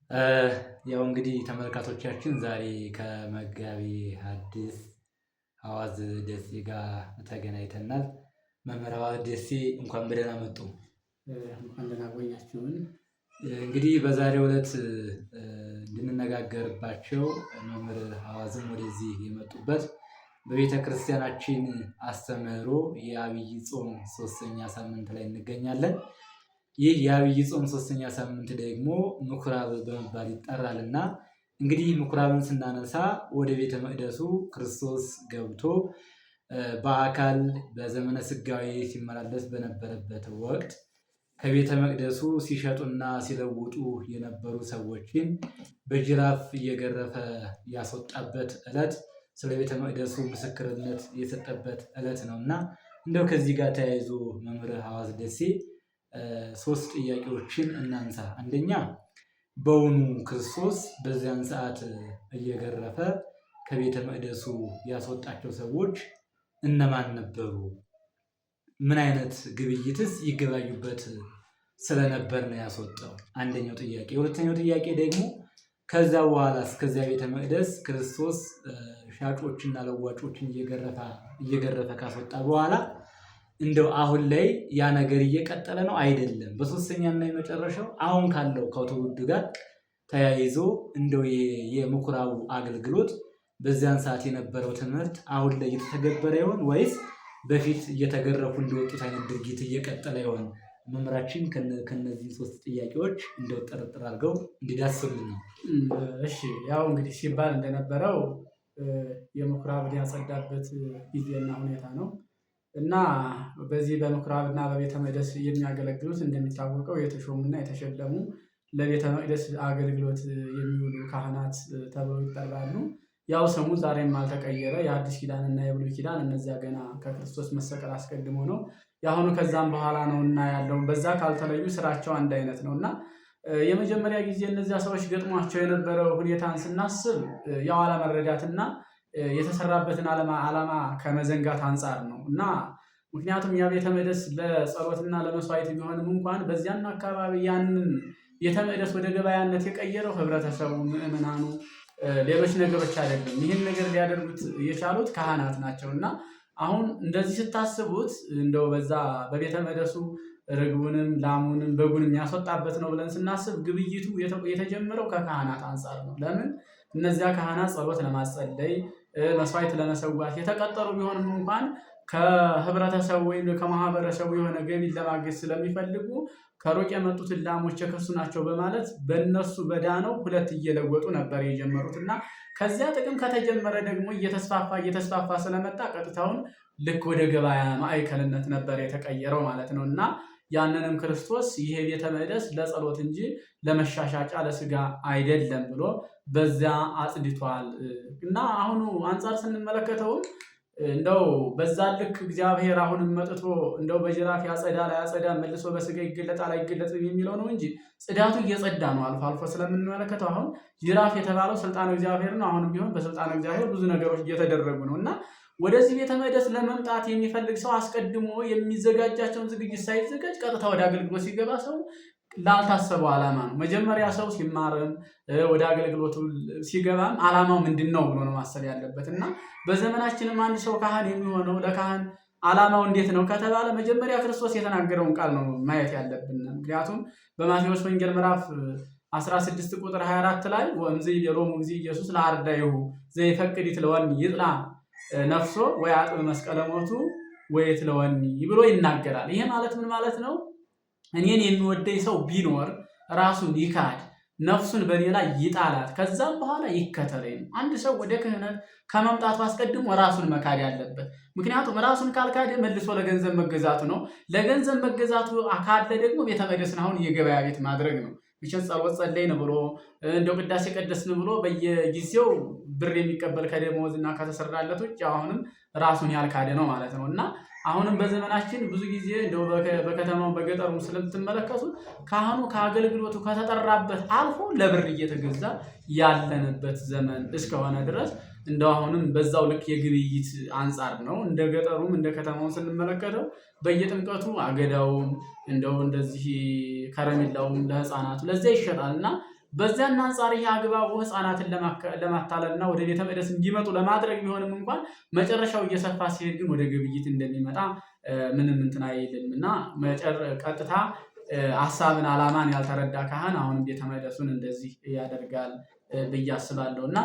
ያው እንግዲህ ተመልካቶቻችን ዛሬ ከመጋቢ ሐዲስ ሐዋዝ ደሴ ጋር ተገናኝተናል። መምህር ሐዋዝ ደሴ እንኳን በደህና መጡ። እንኳን ደህና ቆያችሁን። እንግዲህ በዛሬው ዕለት እንድንነጋገርባቸው መምህር ሐዋዝም ወደዚህ የመጡበት በቤተ ክርስቲያናችን አስተምህሮ የአብይ ጾም ሶስተኛ ሳምንት ላይ እንገኛለን። ይህ የአብይ ጾም ሶስተኛ ሳምንት ደግሞ ምኩራብ በመባል ይጠራል እና እንግዲህ ምኩራብን ስናነሳ ወደ ቤተ መቅደሱ ክርስቶስ ገብቶ በአካል በዘመነ ስጋዊ ሲመላለስ በነበረበት ወቅት ከቤተ መቅደሱ ሲሸጡና ሲለውጡ የነበሩ ሰዎችን በጅራፍ እየገረፈ ያስወጣበት ዕለት ስለ ቤተ መቅደሱ ምስክርነት የሰጠበት ዕለት ነው እና እንደው ከዚህ ጋር ተያይዞ መምህር ሐዋዝ ደሴ ሶስት ጥያቄዎችን እናንሳ። አንደኛ በውኑ ክርስቶስ በዚያን ሰዓት እየገረፈ ከቤተ መቅደሱ ያስወጣቸው ሰዎች እነማን ነበሩ? ምን አይነት ግብይትስ ይገባዩበት ስለነበር ነው ያስወጣው? አንደኛው ጥያቄ። ሁለተኛው ጥያቄ ደግሞ ከዛ በኋላ እስከዚያ ቤተ መቅደስ ክርስቶስ ሻጮችና ለዋጮችን እየገረፈ ካስወጣ በኋላ እንደው አሁን ላይ ያ ነገር እየቀጠለ ነው አይደለም? በሶስተኛና የመጨረሻው አሁን ካለው ከትውልዱ ጋር ተያይዞ እንደው የምኩራቡ አገልግሎት በዚያን ሰዓት የነበረው ትምህርት አሁን ላይ እየተተገበረ ይሆን ወይስ በፊት እየተገረፉ እንደወጡት አይነት ድርጊት እየቀጠለ ይሆን? መምህራችን ከነዚህ ሶስት ጥያቄዎች እንደው ጠርጥር አድርገው እንዲዳስሱልን ነው። እሺ፣ ያው እንግዲህ ሲባል እንደነበረው የምኩራብን ያጸዳበት ጊዜና ሁኔታ ነው። እና በዚህ በምኩራብና በቤተ መቅደስ የሚያገለግሉት እንደሚታወቀው የተሾሙና የተሸለሙ ለቤተ መቅደስ አገልግሎት የሚውሉ ካህናት ተብለው ይጠራሉ። ያው ስሙ ዛሬም አልተቀየረ። የአዲስ ኪዳን እና የብሉይ ኪዳን እነዚያ ገና ከክርስቶስ መሰቀል አስቀድሞ ነው። የአሁኑ ከዛም በኋላ ነው እና ያለውን በዛ ካልተለዩ ስራቸው አንድ አይነት ነው። እና የመጀመሪያ ጊዜ እነዚያ ሰዎች ገጥሟቸው የነበረው ሁኔታን ስናስብ ያው አለመረዳትና የተሰራበትን ዓላማ ከመዘንጋት አንጻር ነው። እና ምክንያቱም ያ ቤተ መቅደስ ለጸሎትና ለመስዋዕት ቢሆንም እንኳን በዚያን አካባቢ ያንን ቤተ መቅደስ ወደ ገበያነት የቀየረው ህብረተሰቡ፣ ምዕመናኑ፣ ሌሎች ነገሮች አይደለም። ይህን ነገር ሊያደርጉት የቻሉት ካህናት ናቸው። እና አሁን እንደዚህ ስታስቡት እንደው በዛ በቤተ መቅደሱ ርግቡንም ላሙንም በጉንም ያስወጣበት ነው ብለን ስናስብ ግብይቱ የተጀመረው ከካህናት አንጻር ነው። ለምን? እነዚያ ካህናት ጸሎት ለማጸለይ፣ መስዋዕት ለመሰዋት የተቀጠሩ ቢሆንም እንኳን ከህብረተሰቡ ወይም ከማህበረሰቡ የሆነ ገቢን ለማግኘት ስለሚፈልጉ ከሩቅ የመጡትን ላሞች የከሱ ናቸው በማለት በእነሱ በዳነው ሁለት እየለወጡ ነበር የጀመሩት። እና ከዚያ ጥቅም ከተጀመረ ደግሞ እየተስፋፋ እየተስፋፋ ስለመጣ ቀጥታውን ልክ ወደ ገበያ ማዕከልነት ነበር የተቀየረው ማለት ነው። እና ያንንም ክርስቶስ ይሄ ቤተ መቅደስ ለጸሎት እንጂ ለመሻሻጫ ለስጋ አይደለም ብሎ በዚያ አጽድቷል። እና አሁኑ አንጻር ስንመለከተውም እንደው በዛ ልክ እግዚአብሔር አሁንም መጥቶ እንደው በጅራፍ ያጸዳል አያጸዳም፣ መልሶ በስጋ ይገለጣል አይገለጥም የሚለው ነው እንጂ ጽዳቱ እየጸዳ ነው። አልፎ አልፎ ስለምንመለከተው አሁን ጅራፍ የተባለው ስልጣነ እግዚአብሔር ነው። አሁንም ቢሆን በስልጣነ እግዚአብሔር ብዙ ነገሮች እየተደረጉ ነው። እና ወደዚህ ቤተ መቅደስ ለመምጣት የሚፈልግ ሰው አስቀድሞ የሚዘጋጃቸውን ዝግጅት ሳይዘጋጅ ቀጥታ ወደ አገልግሎት ሲገባ ሰው ላልታሰበው ዓላማ ነው። መጀመሪያ ሰው ሲማርም ወደ አገልግሎቱ ሲገባም ዓላማው ምንድን ነው ብሎ ነው ማሰብ ያለበት። እና በዘመናችንም አንድ ሰው ካህን የሚሆነው ለካህን ዓላማው እንዴት ነው ከተባለ መጀመሪያ ክርስቶስ የተናገረውን ቃል ነው ማየት ያለብን። ምክንያቱም በማቴዎስ ወንጌል ምዕራፍ 16 ቁጥር 24 ላይ ወእምዝ ይቤሎሙ እግዚእ ኢየሱስ ለአርዳኢሁ ዘይፈቅድ ይትለወኒ ይጥላ ነፍሶ ወያጥብ መስቀለ ሞቱ ወይትለወኒ ብሎ ይናገራል። ይሄ ማለት ምን ማለት ነው? እኔን የሚወደኝ ሰው ቢኖር ራሱን ይካድ፣ ነፍሱን በእኔ ላይ ይጣላት፣ ከዛም በኋላ ይከተለኝ ነው። አንድ ሰው ወደ ክህነት ከመምጣቱ አስቀድሞ ራሱን መካድ ያለበት። ምክንያቱም ራሱን ካልካደ መልሶ ለገንዘብ መገዛቱ ነው። ለገንዘብ መገዛቱ ካለ ደግሞ ቤተ መቅደስን አሁን የገበያ ቤት ማድረግ ነው። መቼም ጸሎት ጸለይን ብሎ እንደው ቅዳሴ ቀደስን ብሎ በየጊዜው ብር የሚቀበል ከደመወዝ እና ከተሰራለት ውጭ አሁንም ራሱን ያልካደ ነው ማለት ነው። እና አሁንም በዘመናችን ብዙ ጊዜ እንደው በከተማው በገጠሩ ስለምትመለከቱ ካህኑ ከአገልግሎቱ ከተጠራበት አልፎ ለብር እየተገዛ ያለንበት ዘመን እስከሆነ ድረስ እንደው አሁንም በዛው ልክ የግብይት አንጻር ነው። እንደ ገጠሩም እንደ ከተማው ስንመለከተው በየጥምቀቱ አገዳውም እንደው እንደዚህ ከረሜላውም ለህፃናቱ ለዚያ ይሸጣል። እና በዚያን አንጻር ይህ አግባቡ ህፃናትን ለማታለልና ወደ ቤተ መቅደስ እንዲመጡ ለማድረግ ቢሆንም እንኳን መጨረሻው እየሰፋ ሲሄድ ግን ወደ ግብይት እንደሚመጣ ምንም እንትን አይልም እና ቀጥታ ሀሳብን ዓላማን ያልተረዳ ካህን አሁንም ቤተ መቅደሱን እንደዚህ ያደርጋል ብዬ አስባለሁ እና